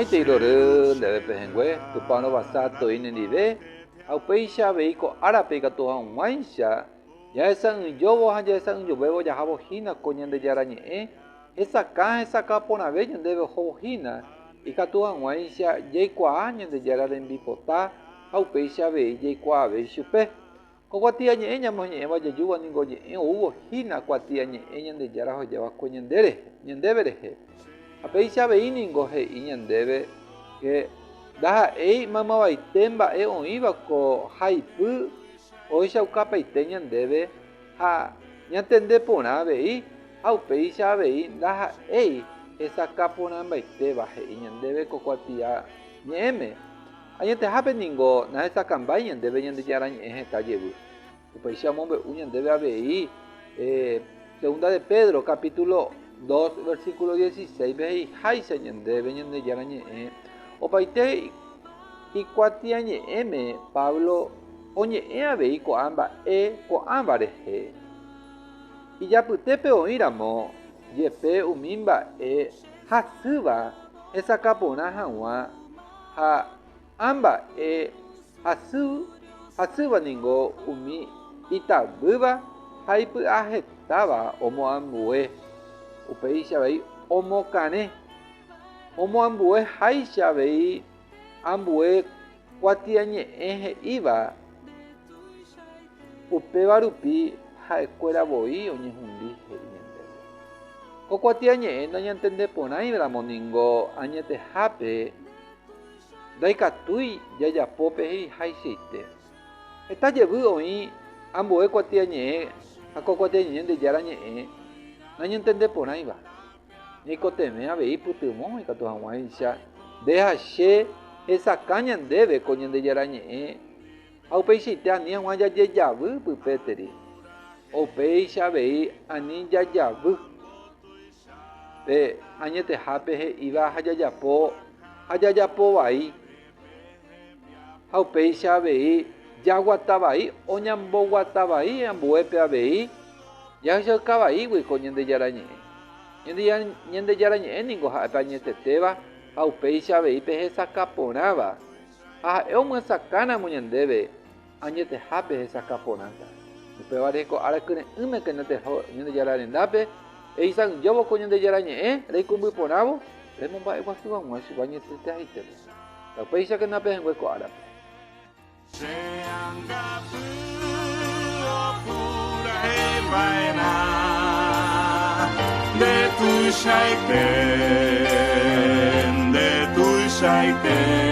Maitei rory ndéve pehẽngue, Tupã rovasa toĩ nendive, ha upéicha avei ko árape ikatu hag̃uáicha jahesa'ỹijóvo ha jahesa'ỹijovévo jahávo hína ko Ñandejára Ñe'ẽ, hesakã hesakã porãve ñandéve ohóvo hína, ikatu hag̃uáicha jaikuaa Ñandejára rembipota ha upéicha avei jaikuaave ichupe. Ko kuatiañe'ẽ ñamoñe'ẽva jajúva ningo oñe'ẽ oúvo hína kuatiañe'ẽ Ñandejára ohejava'ekue ñandéve rehe. Ha péicha avei ningo he'i ñandéve ke ndaha'éi maymavaite mba'e oĩva ko haipy ohechaukapaite ñandéve ha ñantende porã avei ha upéicha avei ndaha'éi hesakã porãmbaitéva he'i ñandéve ko kuatiañe'ẽme. Añetehápe ningo nahesakãmbái ñandéve Ñandejára Ñe'ẽ heta jevy. Upéicha omombe'u ñandéve avei Segunda de Pedro capítulo 2 versículo 16-pe he'iháicha ñandéve Ñandejára Ñe'ẽ. Opaite ikuatiañe'ẽme Pablo oñe'ẽ avei ko'ã mba'e ko'ãva rehe. Ijapytépe oĩramo jepe umi mba'e hasýva hesakã porã hag̃ua ha ã mba'e hasy hasýva ningo umi itavýva ha ipy'ahetáva omoambue, upéicha avei omokarẽ, omoambue háicha avei ambue kuatiañe'ẽ he'íva, upéva rupi ha'ekuéra voi oñehundi he'i ñandéve. Ko kuatiañe'ẽ nañantendeporãiramo ningo añetehápe ndaikatúi jajapo pe he'ihaichaite. Heta jevy oĩ ambue kuatiañe'ẽ ha ko kuatiañe'ẽ Ñandejára Ñe'ẽ nañantendeporãiva. Ñaikotevẽ avei pytyvõ ikatu hag̃uáicha nde ha che hesakã ñandéve ko Ñandejára Ñe'ẽ ha upeichaite ani hag̃ua jajejavy pypéteri. Upéicha avei ani jajavy pe añetehápe he'íva ha jajapo ha jajapo vai. Ha upéicha avei jaguata vai oñamboguata vai ambuépe avei jahechauka vaígui ko Ñandejára Ñe'ẽ. Ñandejára Ñe'ẽ ningo ha'e pe añetetéva ha upéicha avei pe hesakã porãva. Ha ha'e omyesakãramo ñandéve añetehápe hesakã porãta. Upévare ko ára kyre'ỹmekena teho Ñandejára rendápe, eisã'ỹjóvo ko Ñandejára Ñe'ẽ reikũmby porãvo, remomba'eguasu hag̃ua chupe añeteteha'itépe. Ta upéichakena pehẽngue ko árape. Che angapy opurahéi va'erã nde tuichaite, nde tuichaite.